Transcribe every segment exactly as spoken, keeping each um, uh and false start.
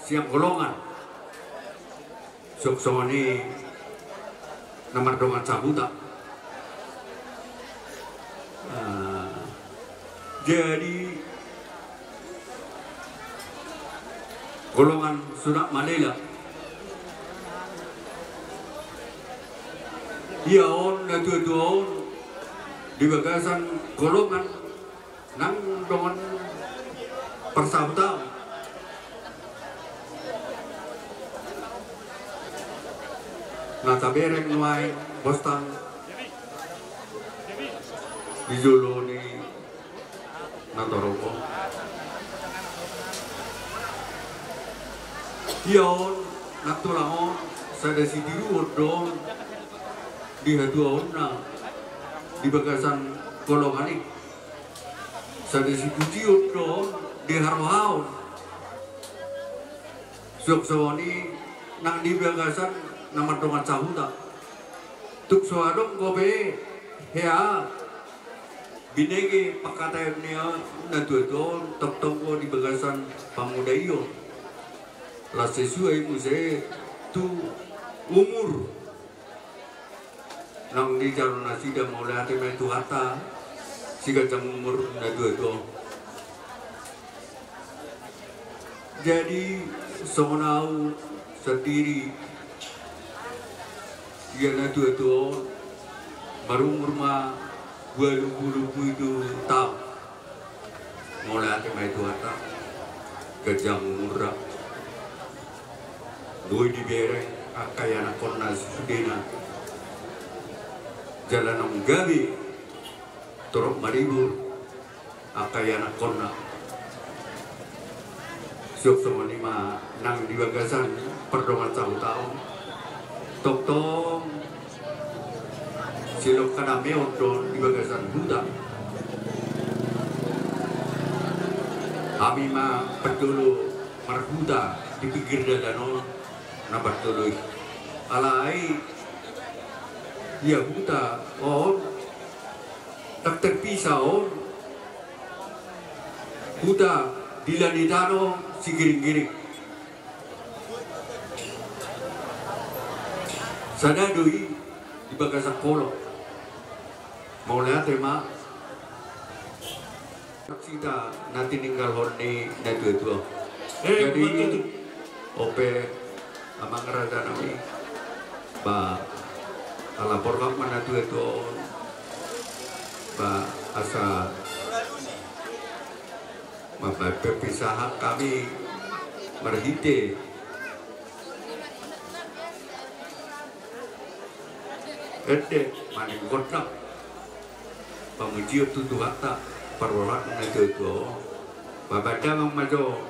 Sian golongan. Suang songon i na mardongan sahuta. Ah, jadi golongan Sunak Malela. Ia on, na tua-tua on, di bagasan golongan nang dongan parsahuta. Na tabereng nuaeng bostang di jolo ni na torop on. Ia on, na tulang on, sada sitiruon do on di hatuaonna di bagasan golongan i. Sada sipujion do on di harohaon. Suang songon i nang di bagasan na mardongan sahuta. Tung so adong dope hea binege pangkataion ni na tua-tua on, tongtong do di bagasan pamodaion. Laos sesuai muse tu umur. Nang dijalo nasida, mauliate ma i Tuhanta, siganjang umur na tua-tua on. Jadi songon au sandiri, ia na tua-tua on marumur ma ualu pulu pitu taon. Mauliate ma i Tuhanta, ganjang umurna. Boi dibereng angka ianakkonna sudena. Jala naung gabe torop maribur angka ianakkonna. Suang songon i ma nang di bagasan pardongan sahuta on. Tongtong silong hadameon do on di bagasan huta. Hami ma parjolo marhuta di pinggir dalan on na parjolo i. Alai ia huta on, tak terpisah on, huta di Lani Tano Sigiring-giring. Sada do i di bagasan holong. Mauliate ma. Saksita na tininggalhon ni na tua-tua. Eh, jadi, betul tu. Ope, amang raja nami. Ba, ala porhak ma na tua-tua on. Ba, asa mambaen perpisahan hami marhite ende, maning gondang pamujion tu Tuhanta, parrohahon na tua-tua on. Ba, baen damang ma jo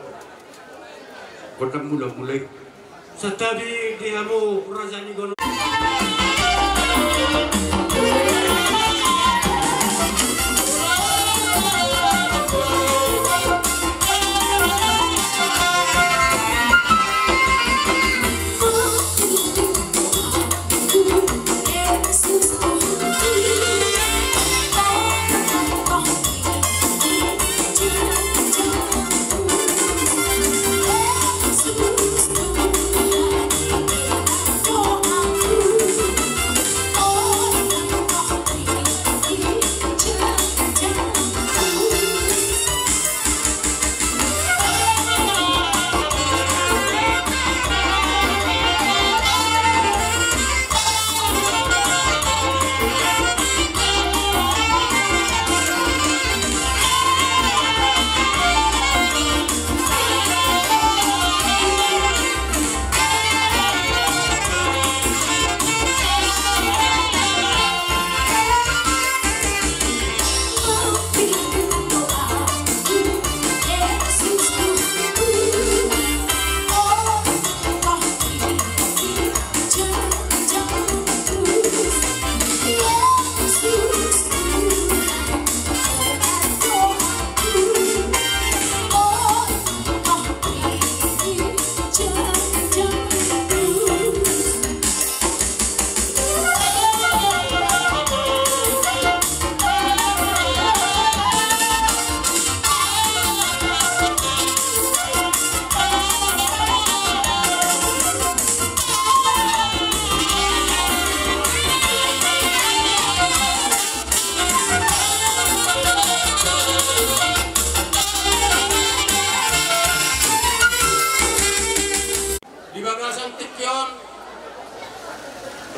gondang mula-mula i. Santabi di hamu raja ni golongan.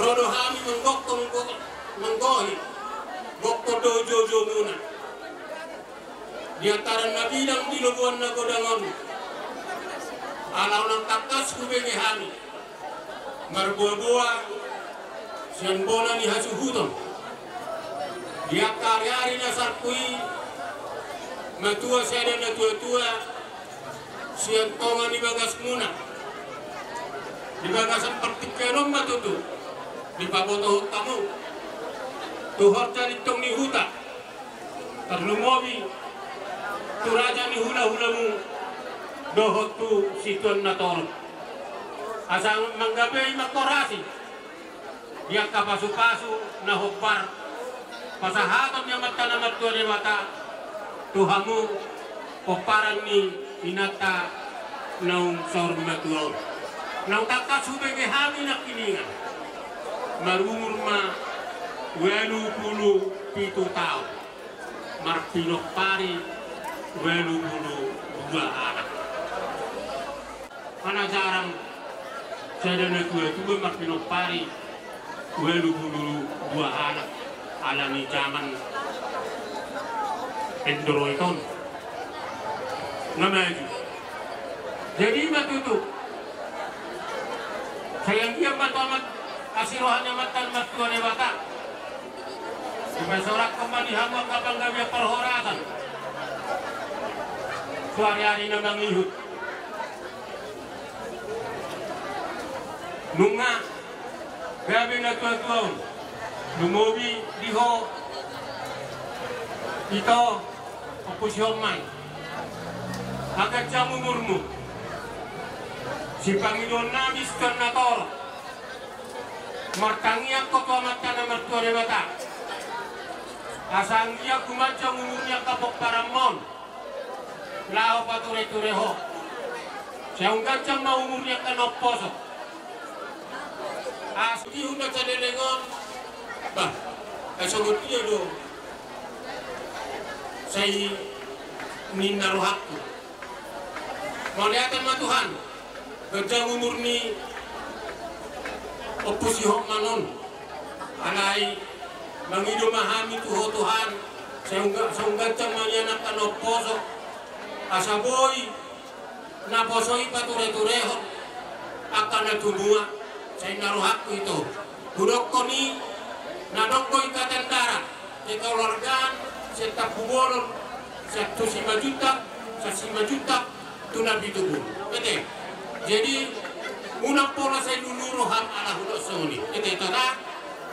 Olo hami manggohi, manggohi gokhon dohot joujoumuna di antaran na bidang di lobuan na godang on. Ala unang tangkas hubege hami marboaboa sian bona ni hasuhuton di angka ariari na salpu i, matua sada natuatua, sian tonga ni bagasmuna. Di bagasan partingkian on ma tutu dipabotohon hamu tu horja lintong ni huta, tarlumobi tu raja ni hulahulamu dohot tu situan na torop, asa manggabei, manghorasi di angka pasupasu na hombar pasahaton ni Amanta na martua Debata tu hamu pomparan ni inanta naung saur matua on. Naung tangkas hubege hami nangkiningan, marumur ma ualu pulu pitu taon, marpinompari ualu pulu dua anak. Mana jarang sada natuatua marpinompari ualu pulu dua anak ala ni jaman Android on na maju. Jadi ma tutu, sai anggiat ma tu Amanta, asi roha ni Amanta na martua Debata, dipasorakhon ma di hamu angka panggabean parhorasan tu ariari na mangihut. Nunga gabe natuatua on, lumobi di ho, ito, Ompu si Homan, asa ganjang umurmu. Sipangidoan nami sian na torop, martangiang ho tu Amanta na martua Debata, asa anggiat gumanjang umur ni angka pomparanmon laho patureture ho, sai ganjang ma umur ni angka na umposo. Asa di huna saleleng on, bah, asa songon dia do sai ninna rohangku. Mauliate ma Tuhan, ganjang umur ni Ompu si Homan on. Alai mangido ma hami tu ho Tuhan, sai ganjang ma nian angka na umposo, asa boi na poso i patureturehon angka na tumua. Sai ninna rohangku ito, hudokkon i, na dong do i katandaran kekeluargaan, sian Tampubolon, sian tu Simanjuntak, sian Simanjuntak tu Napitupulu. Ate. Jadi unang pola sai lulu roham ala hudok songon i. Ate, tata.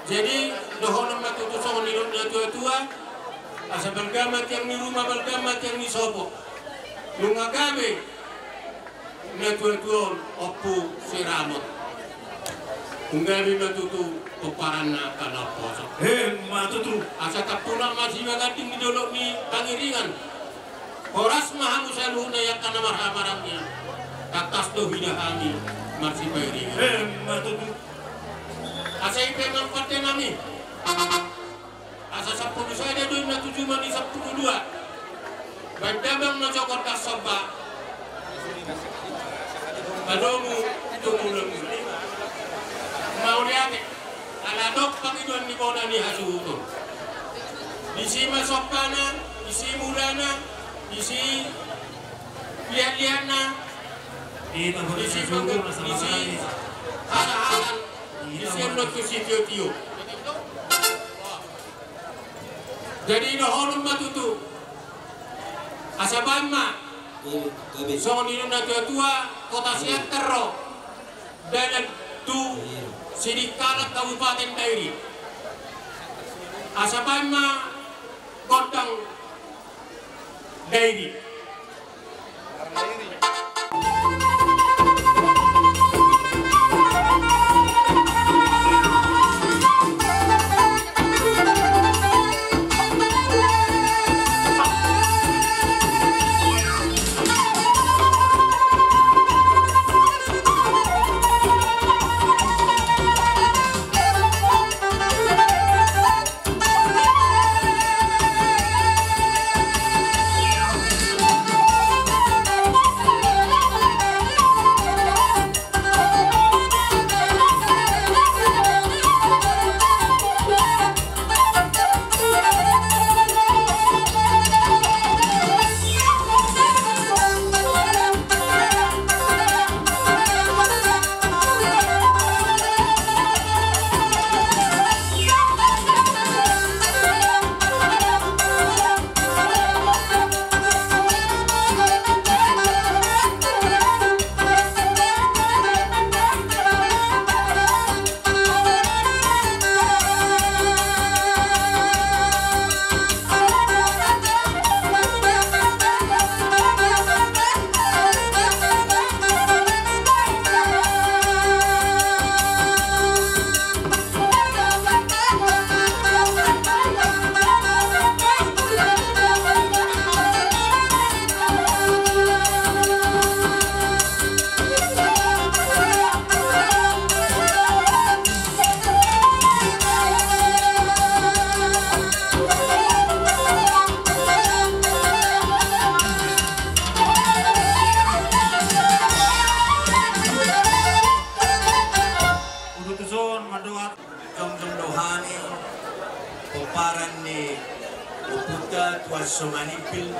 Jadi dohonon ma tutu songon nidok ni natuatua, asa balga ma tiang ni ruma, balga ma tiang ni sopo. Nunga gabe natuatua on, Ompu si Ramot, nunga gabe ma tutu pomparanna angka na umposo. Emma tutu. Asa tampunak ma simaganding di dolok ni pangiringan. Horas ma hamu saluhutna i angka na marhahamarangna. Tangkas do huida hami marsipairingan. Emma tutu. Asa i pe amang pande nami. Asa sampulu sada do i, na tuju ma di sampulu dua. Baen damang na jokor das somba. Padomu tu mulak. Mauliate. Ala adong pangidoan ni bona ni hasuhuton. Disi ma sombana, disi mulakna, disi liatliatna, disi pangga-, disi halahalan, disi annon tu sitiotio. Jadi dohonon ma tutu. Asa baen ma. Songon nidok natuatua, Kota Siantar do dalan tu Sidikalang, Kabupaten Dairi. Asa baen ma gondang Dairi. Pomparan ni ompunta Tuan Somanimpil,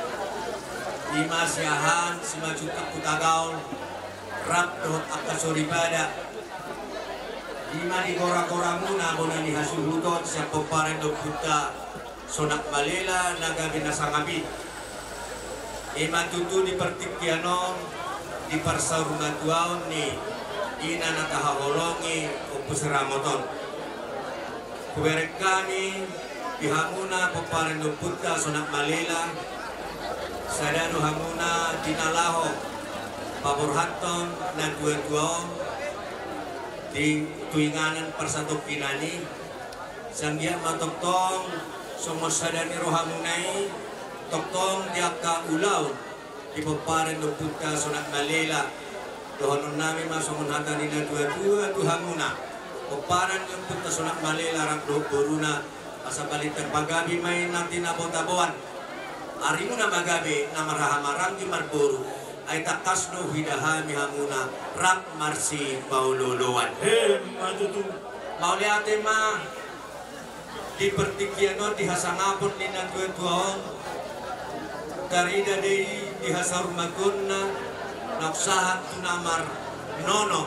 i ma Siahaan, Simanjuntak Hutagaol, rap dohot angka soripada. I ma di goragoramuna bona ni hasuhuton sian pomparan ni ompunta Sonak Malela na gabe na sangap i. I ma tutu di partingkian on, di parsaurmatuaon ni ina na tahaholongi Ompu Siramot on. Hubereng hami di hamuna pomparan ni ompunta Sonak Malela, sada do hamuna di na laho paborhathon natuatua on di tu inganan parsatongkinan i. Sai anggiat ma tongtong songon sada ni rohamuna i, tongtong di angka ulaon di pomparan ni ompunta Sonak Malela. Dohononnami ma songon hata ni natuatua tu hamuna, pomparan ni ompunta Sonak Malela rap dohot boruna, asa paling tarpagabe ma i na tinabo-taboan. Arimuna ma gabe na marhaha maranggi marboru, ai tangkas do huida hami hamuna rap marsipaolooloan. Emma tutu. Mauliate ma. Di partingkian on, di hasangapon ni natuatua on, tarida do i di hasaurmatuaonna naung sahat tu na marnono.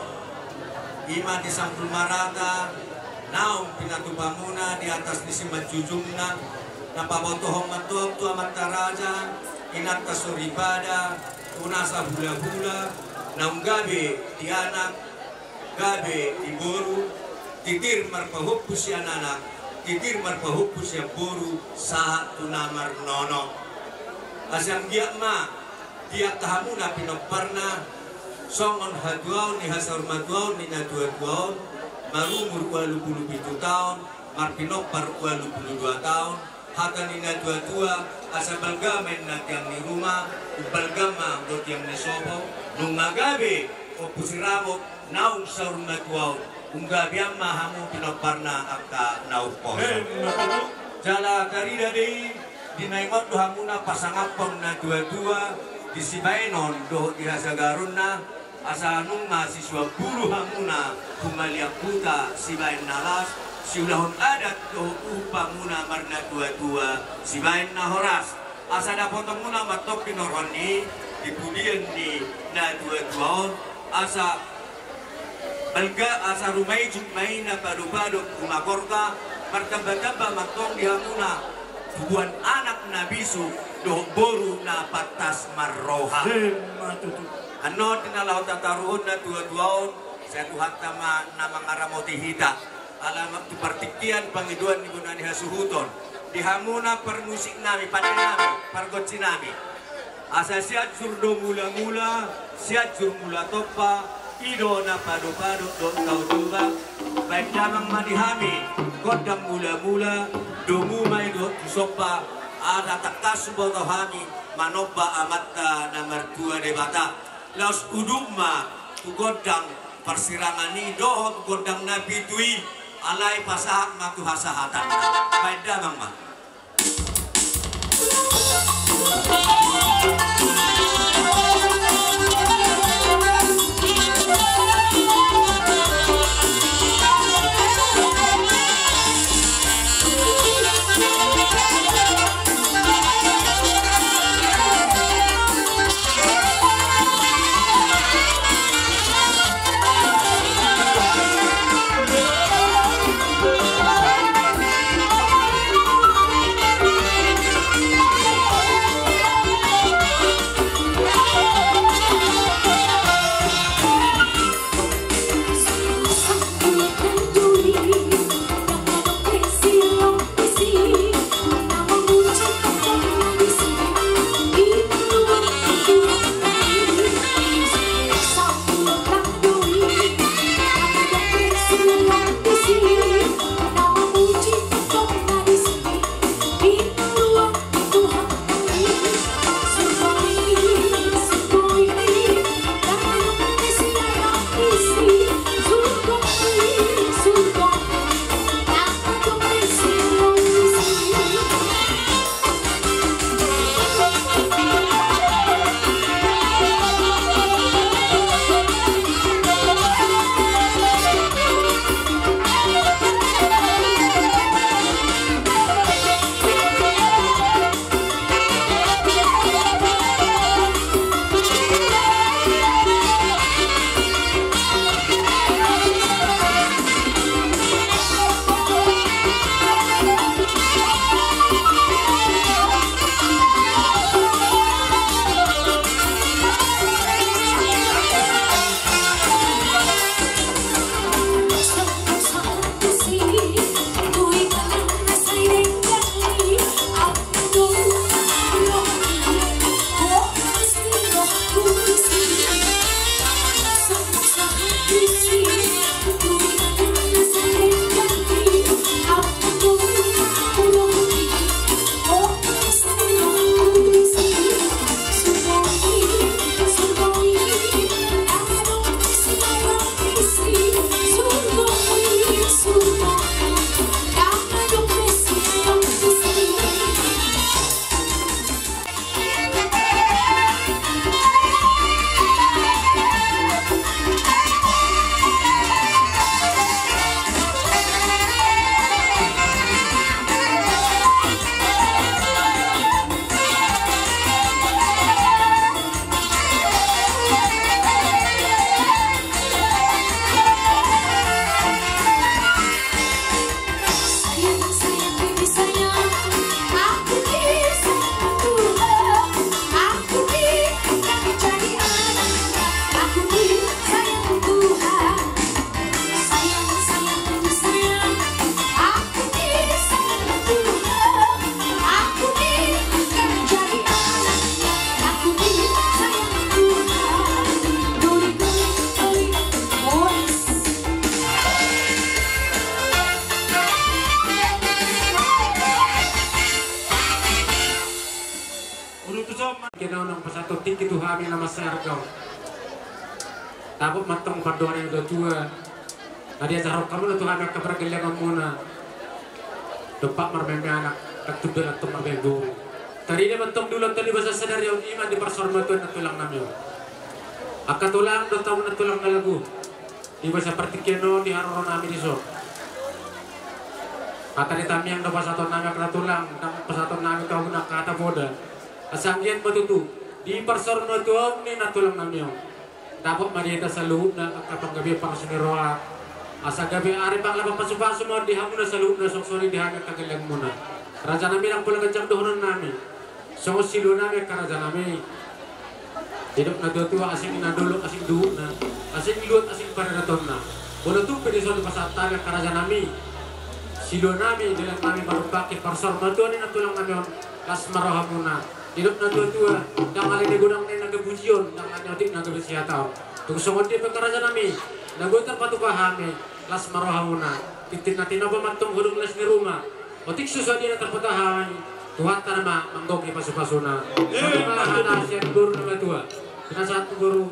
I ma di sampul marata naung pinatupamuna di atas ni simanjujungna, na pabotohon ma antong tu amanta raja, inanta soripada, tu nasa hulahula, naung gabe di anak, gabe di boru, titir marpahompu sian anak, titir marpahompu sian boru, sahat tu na marnono. Asa anggiat ma di angka hamuna pinomparna, songon hatuaon ni hasaurmatuaon ni natuatua on, marumur ualu pulu pitu taon, marpinompar ualu pulu dua taon, hata ni natuatua, asa balga ma inna tiang ni ruma, umbalga ma anggo tiang ni sopo, nunga gabe Ompu Siramot naung saurmatuaon, umgabean ma hamu pinomparna angka na umposo. Emma tutu. Jala tarida do i, di na ingot do hamuna pasangaphon natuatua, di sibaenon dohot di hasagaronna, asa nunga sisuan buru hamuna humaliang huta sibaen na las, siulahon adat dohot uhum hamuna marnatuatua sibaen na horas. Asa dapotonmuna ma antong hinorhon ni i di pudian ni natuatua on, asa balga, asa rumaijuk ma i na padopado, rumagorga, martambatamba ma antong di hamuna tubuan anak na bisuk dohot boru na pantas marroha. Emma tutu. Annon di na laho tataruhon natuatua on, sai Tuhanta ma na mangaramoti hita. Alai ma tu partingkian pangidoan ni bona ni hasuhuton, di hamuna parmusiknami, pandenami, pargonsinami, asa Sianjur do Mulamula, Sianjur Mula Tompa, i do na padopado dohot Tao Toba. Baen damang ma di hami gondang mulamula, domu ma i dohot tu somba, asa tangkas huboto hami manomba Amanta na martua Debata. Laos udut ma tu gondang parsirangan i dohot gondang na pitu i, alai pasahat ma tu hasahatanna. Baen damang ma. Hami na mansai arga on. Dapot ma antong pandohan ni natuatua na diajarhon hamuna tu hami angka pargellengonmuna. Dompak marmeameanak, ndang tunda antong marmeaboru. Tarida ma antong di ulaonta di bagasan sadari on, i ma di parsaurmatuaon ni nantulang nami on. Angka tulang dohot hamu nantulang na lagu, di bagasan partingkian on di haroro nami dison. Hata ni tamiang do pasahaton nami angka tulang, ndang pasahaton nami tu hamuna angka hata poda. Asa anggiat ma tutu di parsaurmatuaon ni nantulang nami on, dapot ma di hita saluhutna angka panggabean pangasahon ni roha. Asa gabe ari pangalapan pasupasu ma on di hamuna saluhutna, songon i di hami angka gellengmuna. Raja nami, ndang pola ganjang dohonon nami. Songon silua nami angka raja nami. Didok natuatua, asing na dolok asing duhutna, asing luat asing pariratonna. Molo tung pe dison dipasahat hami angka raja nami, silua nami, dalan nami manungkaki parsaurmatuaon ni nantulang nami on, las ma rohamuna. Didok natuatua, ndang alai na godang na gabe pujion, ndang alai na otik na gabe sihataon. Tung songon dia pe angka raja nami, na boi tarpatupa hami, las ma rohamuna. Tintin na tinopa ma antong hudung las ni ruma. Otik so sadia na tarpatupa hami, Tuhanta nama manggohi pasupasuna. Songon i ma hata sian boru na matua, pinasahat tu boru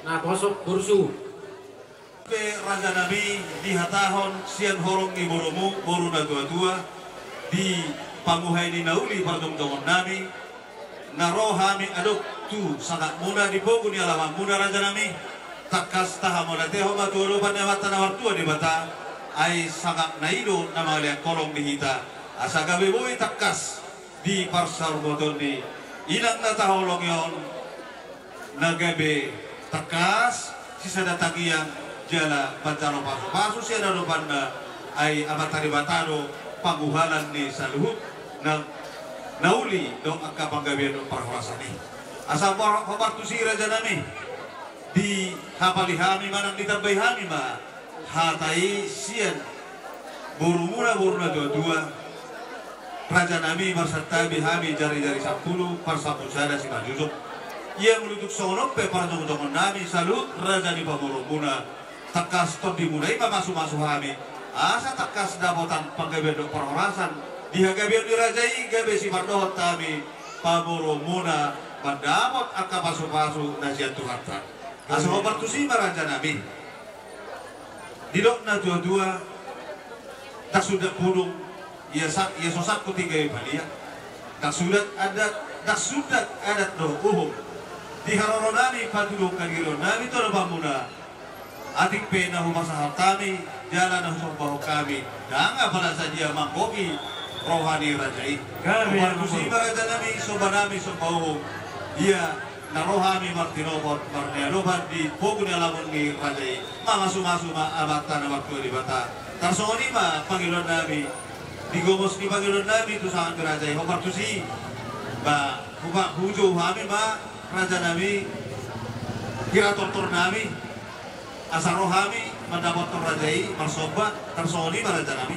naposo, boru suhut. Pe raja nami, dihatahon sian horong ni borumu, boru natuatua, di panguhai ni na uli parjongjongon nami, na ro hami adong tu sangapmuna di pogu ni alamanmuna, raja nami. Tangkas tahamauliatehon ma tu adopan ni Amanta na martua Debata, ai sangap na i do na mangalean holong di hita. Asa gabe boi tangkas di parsaurmatuaon ni inang na taholongi on, na gabe tangkas sisada tangiang jala manjalo pasupasu sian adopanna, ai Amanta Debata do panguhalan ni saluhut na, na uli dohot angka panggabean dohot parhorasan i. Asa hombar tusi, raja nami, dihapali hami manang ditambai hami ma hata i sian borumuna, boru natuatua. Raja nami, marsantabi hami jarijari sampulu, parsampulu sada simanjujung. Ia molo tung songon on pe parjongjongon nami saluhut raja ni pamoruonmuna, tangkas tondimuna i mamasumasu hami, asa tangkas dapotan panggabean dohot parhorasan di hagabeon ni raja i, gabe sipardohot hami pamoruonmuna mandapot angka pasupasu na sian Tuhanta. Asa hombar tusi ma, raja nami. Didok natuatua, ndang sudat pudung, ia sa-, ia so sangkut i gabe palian. Ndang sudat adat, ndang sudat adat dohot uhum. Di haroro nami patuduhon hagirion nami tu adopanmuna, atik pe na hupasahat hami jala na husombahon hami, ndang apala sadia manggohi roha ni raja i. Hombar tusi ma, raja nami, somba nami somba uhum. Ia na ro hami martinopot marniadopan di pogu ni alaman ni raja i, mamasumasu ma Amanta na martua Debata. Tarsongon i ma pangidoan nami, di gomos ni pangidoan nami tu sangap ni raja i, hombar tusi, ba, hupa-, hujou hami ma, raja nami, hira tortor nami, asa ro hami mandapothon raja i marsomba. Tarsongon i ma, raja nami.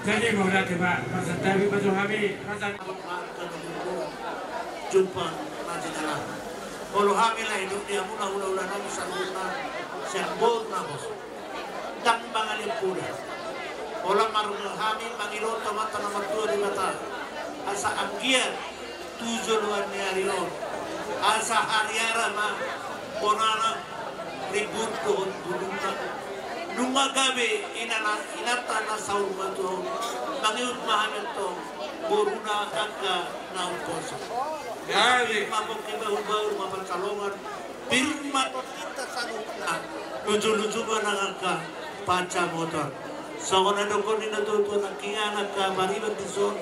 Jadi mauliate ma, marsantabi ma tu hami, raja nami. Jumpa na jinalahan. Molo hami lae, didok di hamuna hulahula nami saluhutna sian boru naposo, ndang mangalean poda. Holan marhula hami mangido tu Amanta na martua Debata, asa anggiat tu joloan ni ari on, asa hariara ma bonana, ribur dohot bulungna. Nunga gabe inana, inanta na saur matua on, mangihut ma hami antong boruna angka na umposo. Gabe ma pongki, bahu-bahu ma pansalongan, pir ma tonditta saluhutna, luju-luju ma nang angka pansamotan. Songon na nidok ni natuatua nangkin, angka pariban dison,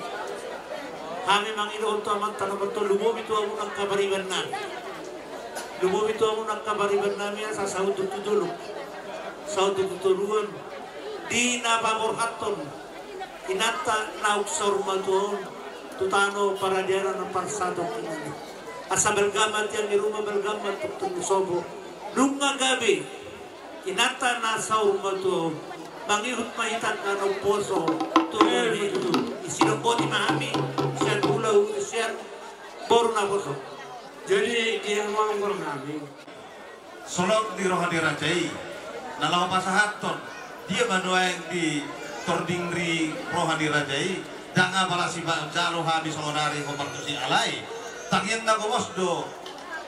hami mangidohon tu Amanta na martua, lumobi tu hamuna angka pariban nami. Lumobi tu hamuna angka pariban nami, asa saut tu jolo, saut tu toruan, di na paborhathon inanta naung saur matua on tu tano paradianan na parsatongkinan i. Asa balga ma tiang ni ruma, balga ma tungtung ni sopo. Nunga gabe inanta na saur matua on, mangihut ma hita angka na umposo tu, eh, on i. Betul. Sidok boti ma hami sian hula, sian boru naposo. Jadi di hamu amang boru nami, solot di roha ni raja i na laho pasahathon, dia ma nuaeng di tording ni roha ni raja i. Ndang apala simanjalo hami songonari, hombar tusi, alai tangiang na gomos do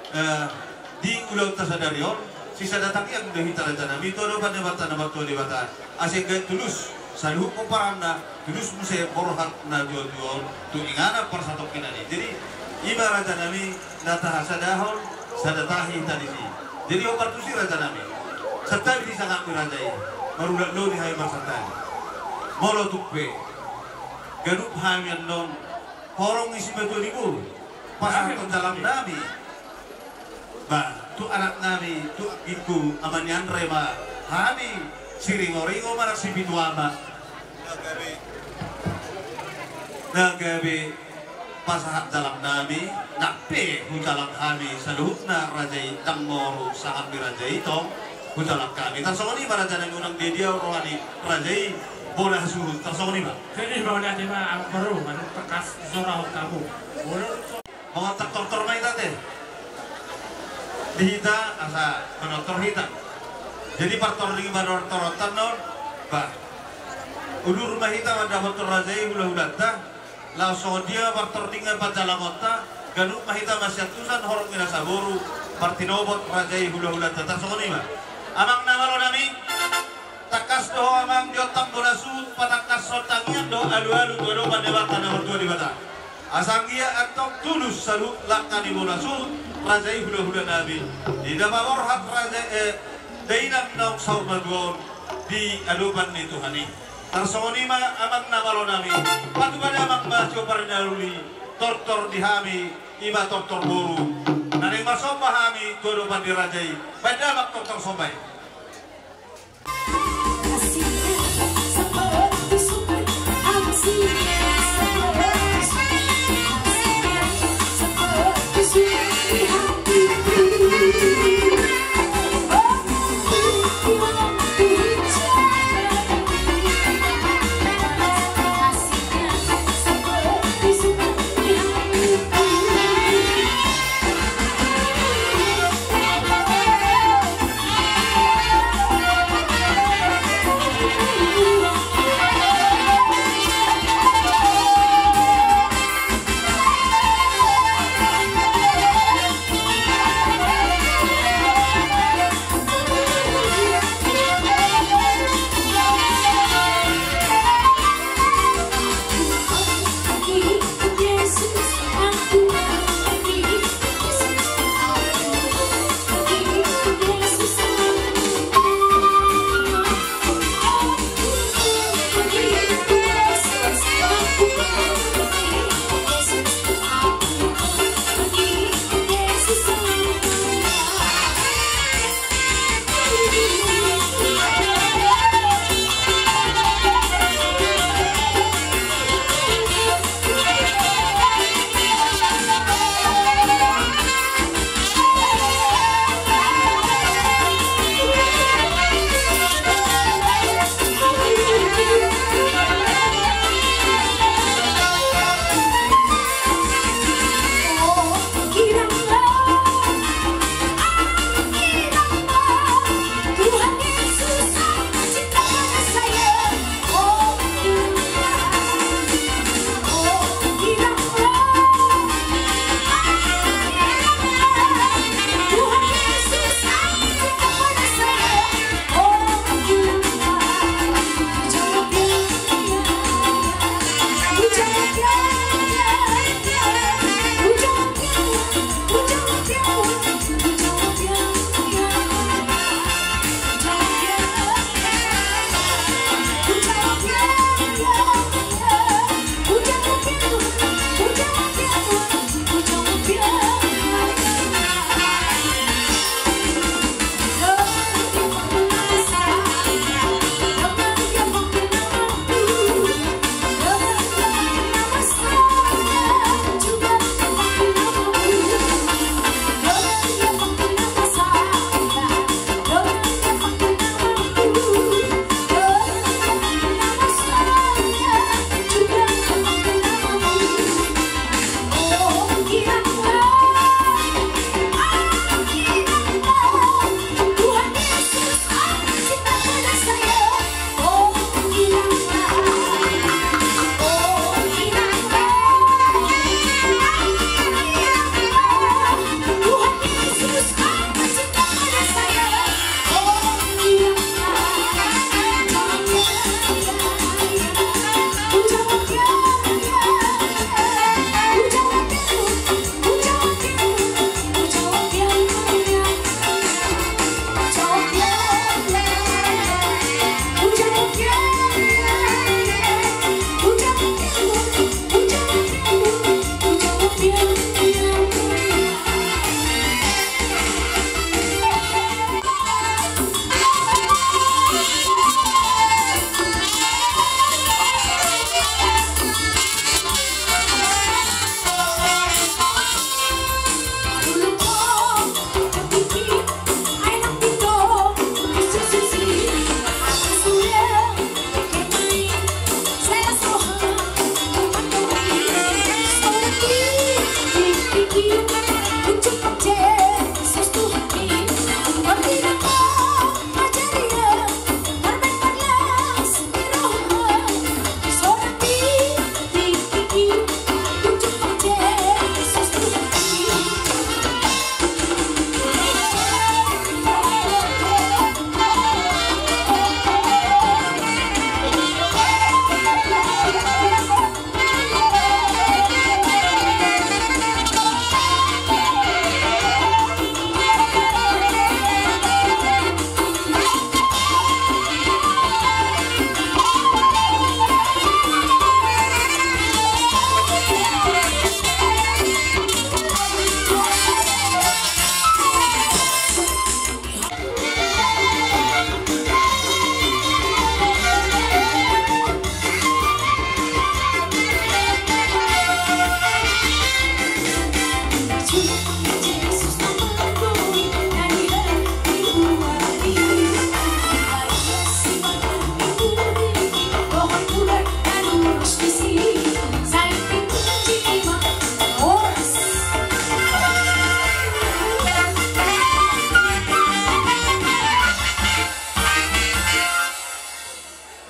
Eh, di ulaonta sadari on, sisada tangiang do hita rajanami tu adopan ni Amanta na martua Debata, asa gabe tulus saluhut pomparanna, tulus muse borhat na tuatua on tu inganan parsatongkinan i. Jadi, i ma rajanami na tahasadahon sada tahi hita disi. Jadi, hombar tusi rajanami, santabi di sangapmi raja i, marulaklodi hami marsantabi. Molo tung pe ganup hami annon horong ni simatua ni boru, pasahathon jalangnami ma tu anaknami, tu anggingku, Ama ni Andre ma hami, Siringoringo manang Sipitu Ama. Na gabe, na gabe pasahat jalangnami, nang pe hujalang hami saluhutna raja i, ndang moru sangapmi raja i tong, hujalang hami. Tarsongon i ma rajanami, unang didia roha ni raja i bona hasuhuton, tarsongon i ma. Jadi mauliate ma amang boru, manang tangkas disorahon hamu. Mangontak tortor ma hita ate. Di hita asa manortor hita. Jadi partortor i ma tortoronta annon. Bah. Udur ma hita mandapothon raja i hulahulanta. Laos songon dia partortor i ma panjalangonta. Ganup ma hita masiantusan horong ni na saboru. Partinobot raja i hulahulanta. Tarsongon i ma. Amang na malonami. Tangkas do ho amang diontang bona suhut, patangkashon tangiang do alualu tu adopan ni Amanta na martua Debata. Asa anggiat antong tulus saluhut langka ni bona suhut raja i hulahulanami. Di na paborhat raja, eh, dainang naung saur matua on di adopan ni Tuhan i. Tarsongon i ma amang na malonami. Patupa damang ma siombar ni na uli, tortor di hami, i ma tortor boru. Na naeng marsomba hami tu adopan ni raja i. Baen damang tortor somba i.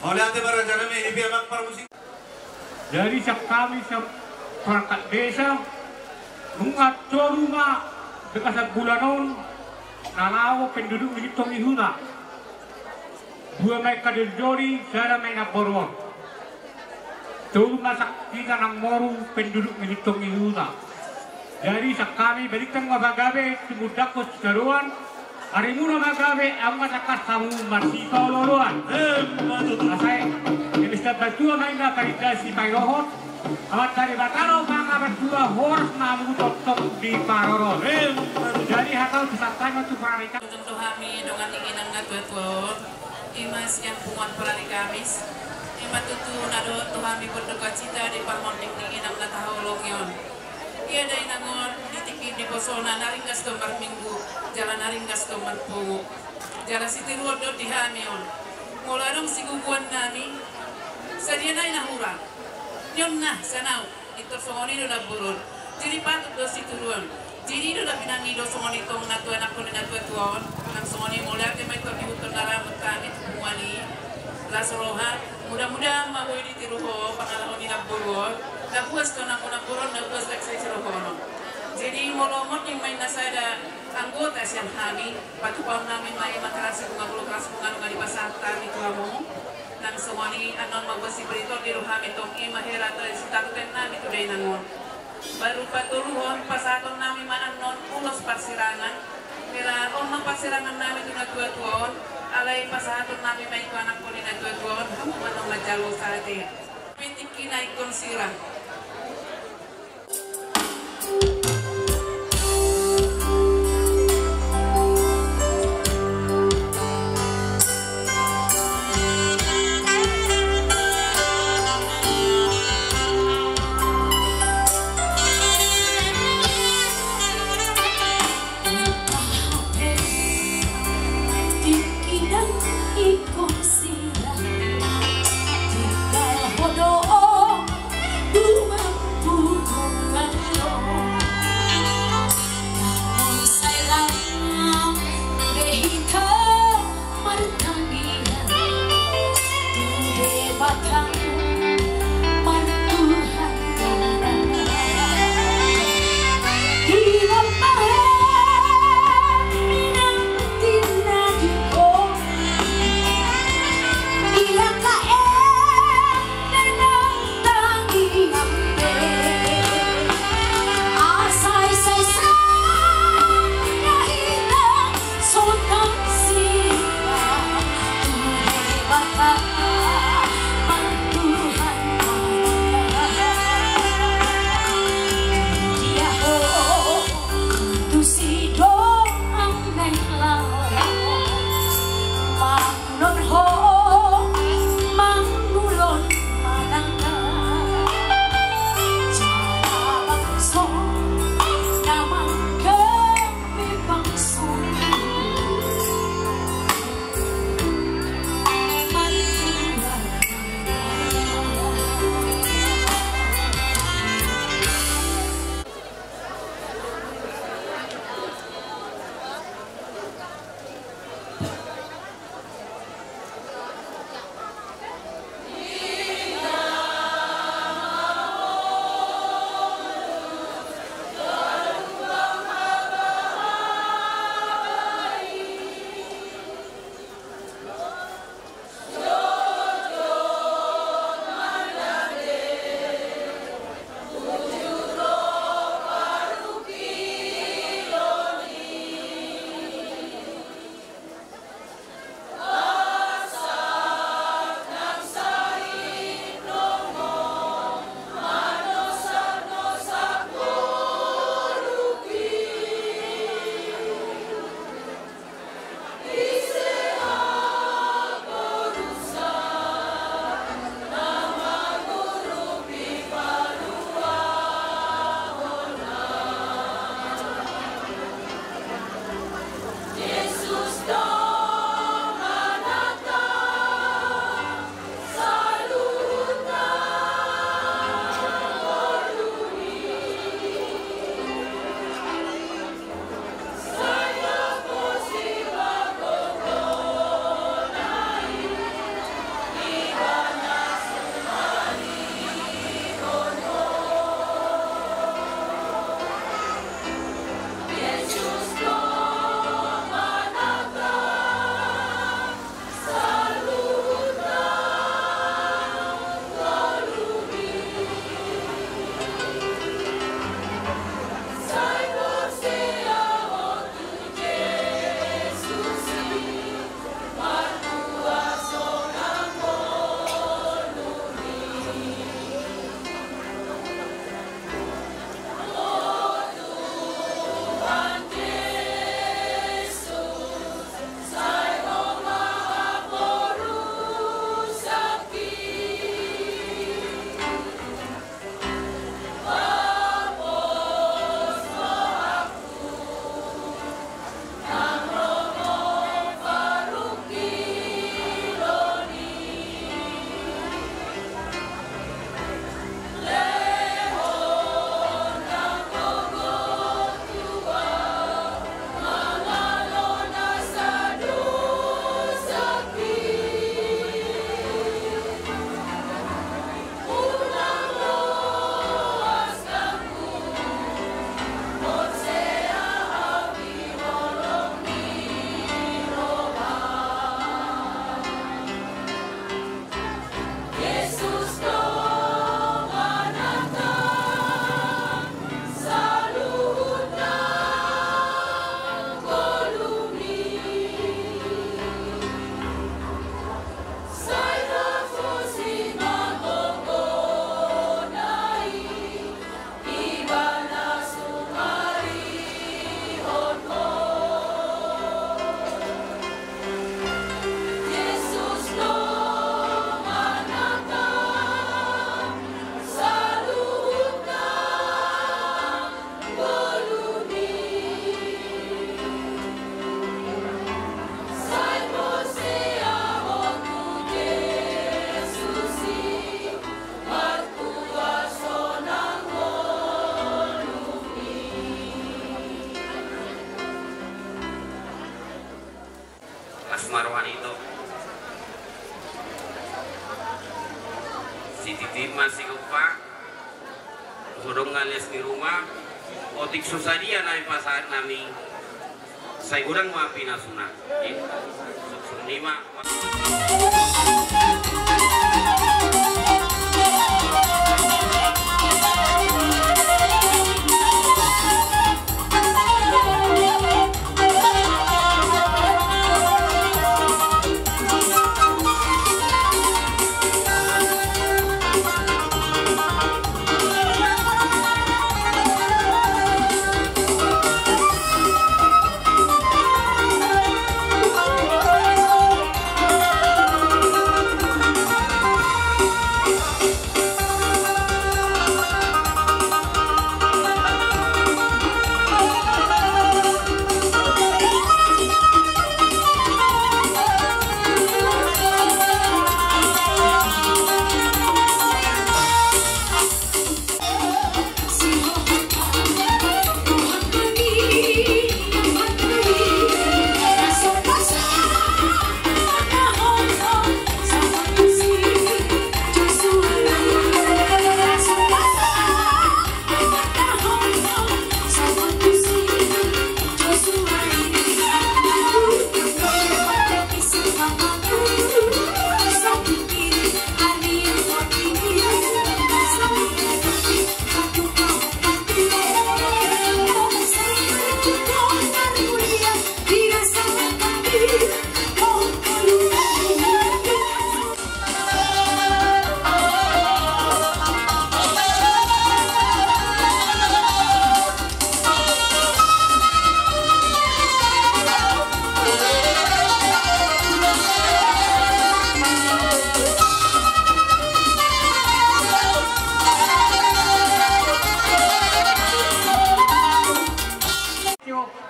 Mauliate ma raja nami, i pe amang parmusik. Jadi sian hami sian perangkat desa, nunga tolu ma di bagasan bulan on na laho penduduk ni sintong ni huta. Dua ma i kadoljoli, sada ma i namboru on. Tolu ma sian hita na moru penduduk ni sintong ni huta. Jadi sian hami, balintang ma pagabe, tumundalhon sitadoan, arimuna ma gabe, amu ma tangkas hamu marsipaolooloan. Emma tutu. Asa i, eme sitambatua ma inna parindahan sipaelohon, Amanta Debata do pangabantua, horas ma hamu tongtong diparorot. Emma tutu. Jadi hatahon tu santabi ma tu pararikan. Tongtong do hami dongan ni inang na tuatua on. I ma sian punguan Parari Kamis. I ma tutu na dohot tu hami pondok Kacita di parmonding ni inang na tahaholongi on. Ia da inang on di tingki di posona na ringgas do marminggu, jala na ringgas do marpungu. Jala sitiruon do di hami on. Molo adong sigogoan nami, sadia nai na hurang. Nion na sanau. Pintor songon i do namboru on. Jadi patut do sitiruon. Jadi i do na pinangido songon i tong na tu anakkon ni na tuatua on. Nang songon i mauliate ma pintor diihuthon na ramot hami tu punguan i. Las roha, mudah-mudahan ma boi ditiru ho pangalaho ni namboru on. Na buas do nang namboru on, na buas laksai sirohonon. Jadi molo monding ma inna sada anggota sian hami, patupaon nami ma i ma karasi bunga, bolo karasi bunga nunga dipasahat hami tu hamu. Nang songon i annon ma buat sipiriton di rohami tong, i ma hera tradisi taruten nami tu dainang on. Baru patoluhon pasahaton nami ma annon ulos parsirangan. Hera on ma parsirangan nami tu na tuatua on. Alai pasahaton nami ma i tu anakkon ni na tuatua on, hamu ma annon manjalo sahat i. Pitik kinaikon sirang. Ito. Sititi ma sigompa. Godang alias di rumah. Otik so sadia nami pasahat nami. Sai godang ma pinasuna. Suksung nima.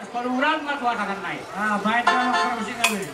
Paluran ma tu anak nai. Ah, baik dah, kalau sih kali.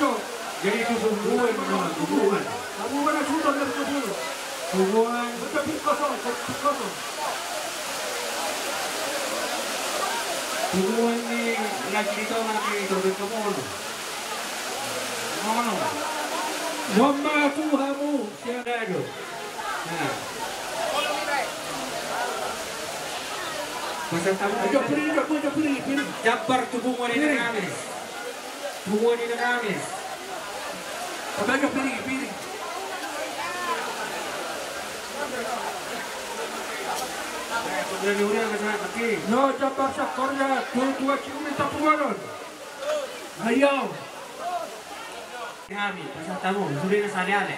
Jadi itu tubuan, nah, tubuan. Tubuan, tubuan dari tubuan. Tubuan. Betul, tubuan kosong, tubuan kosong. Tubuan ni lagi di tengah ni, tubuan ke mono. Mono. Mama tu hamu, siapa tu? Nah. Masa tamu. Ayo, piring, ayo, ayo, piring, piring. Jambar tu bunga ni piring. Nami. Punguan ni Nakamis. Tabaga piring, piring. Udah diulang ke sana, oke. No, jambar sakornya, dua, dua cium minta punguan. Ayo. Kami, pasal tamu, sudah na sale-ale.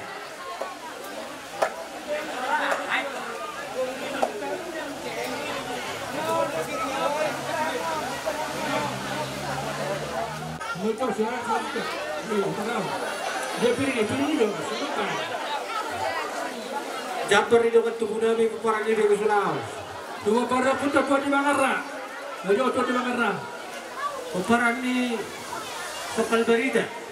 Jambar ni dongan tubu nami, pomparan ni Bego Sulaos. Tubu pomparan, punta tua di Mangarra. Ayo, tua di Mangarra. Pomparan ni Sokal Barita.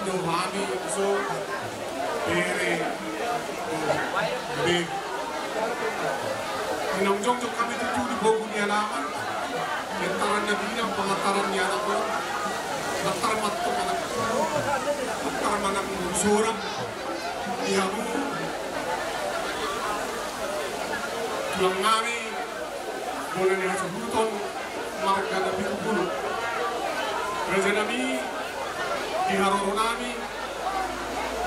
Hami so bere be. Naung jongjong hami tutu di pogu ni alaman. Lantaran na binang pangantaran ni anak on. Lantaran manang anak, lantaran manang sorang. Di hamu tulang nami, bona ni hasuhuton, marga Napitupulu. Raja nami, di haroro nami,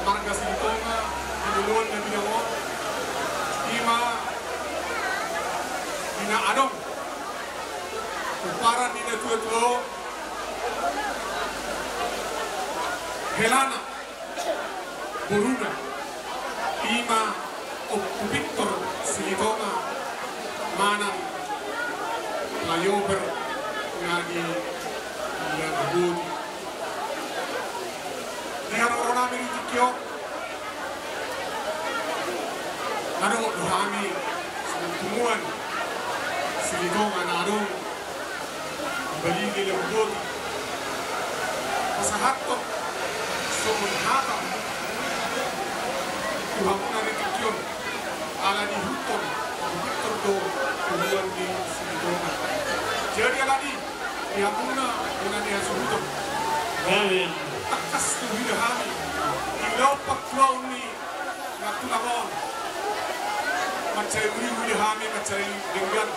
marga Silitonga, di loloan na binang on, ima, ima adong pomparan ni natuatua on, helana, boruna, ima Ompu Victor Silitonga, manang flyover na di Laguboti. Di haroro nami di tingki on, adong do hami simanjujung Silitonga na adong di Balige Laguboti. Pasahathon songon hata tu hamuna di tingki on, ala ni huton, huton do tubuan ni Silitonga. Jadi ala ni, di hamuna bona ni hasuhuton, tangkas do huida hami di ulaon partuaon ni na tulang on. Mansai uli-uli hami, mansai denggan.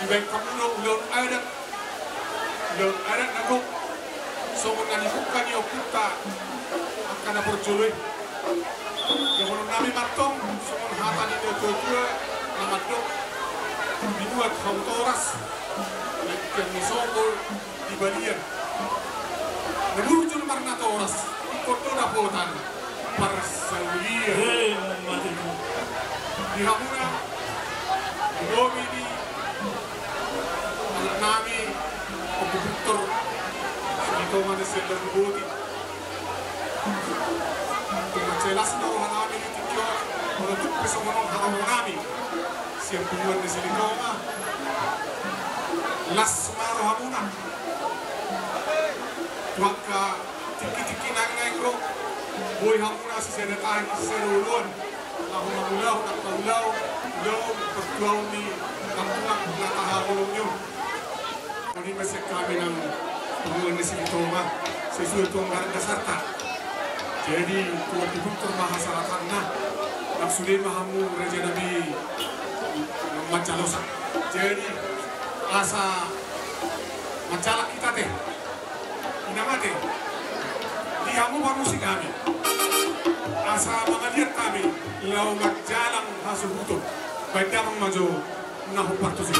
Dibahen hamu do ulaon adat, ulaon adat na gok, songon na nibungka ni ompunta angka na parjolo i. Dohonon nami ma antong songon hata ni natuatua na mandok: Binuat hamu toras, nangkining ni sogor di balian. Na burju marnatoras, ingkon do dapotan parsaulian. Hei, mate tu. Di hamuna, di lobi ni anak nami, Ompu Victor Silitonga na sian Laguboti. Tung mansai las do roha nami di tingki on, molo tung pe songon on haroro nami sian punguan ni Silitonga. Las ma rohamuna tu angka tingki-tingki naeng-naeng ro, boi hamuna sisada tahi sisada oloan, laho mangulahon angka ulaon, ulaon partuaon ni angka tulang na tahaholongi on. Songon i ma sian hami nang punguan ni Silitonga, sesuai tu anggaran dasarta. Jadi tu Ompu Victor ma hasalatanna, nang sude ma hamu raja nami manjalosa. Jadi asa manjalang hita te, inang ate, di hamu pamusik hami, asa mangaliat hami laho manjalang hasuhuton. Bahen damang ma jo na hombar tusi.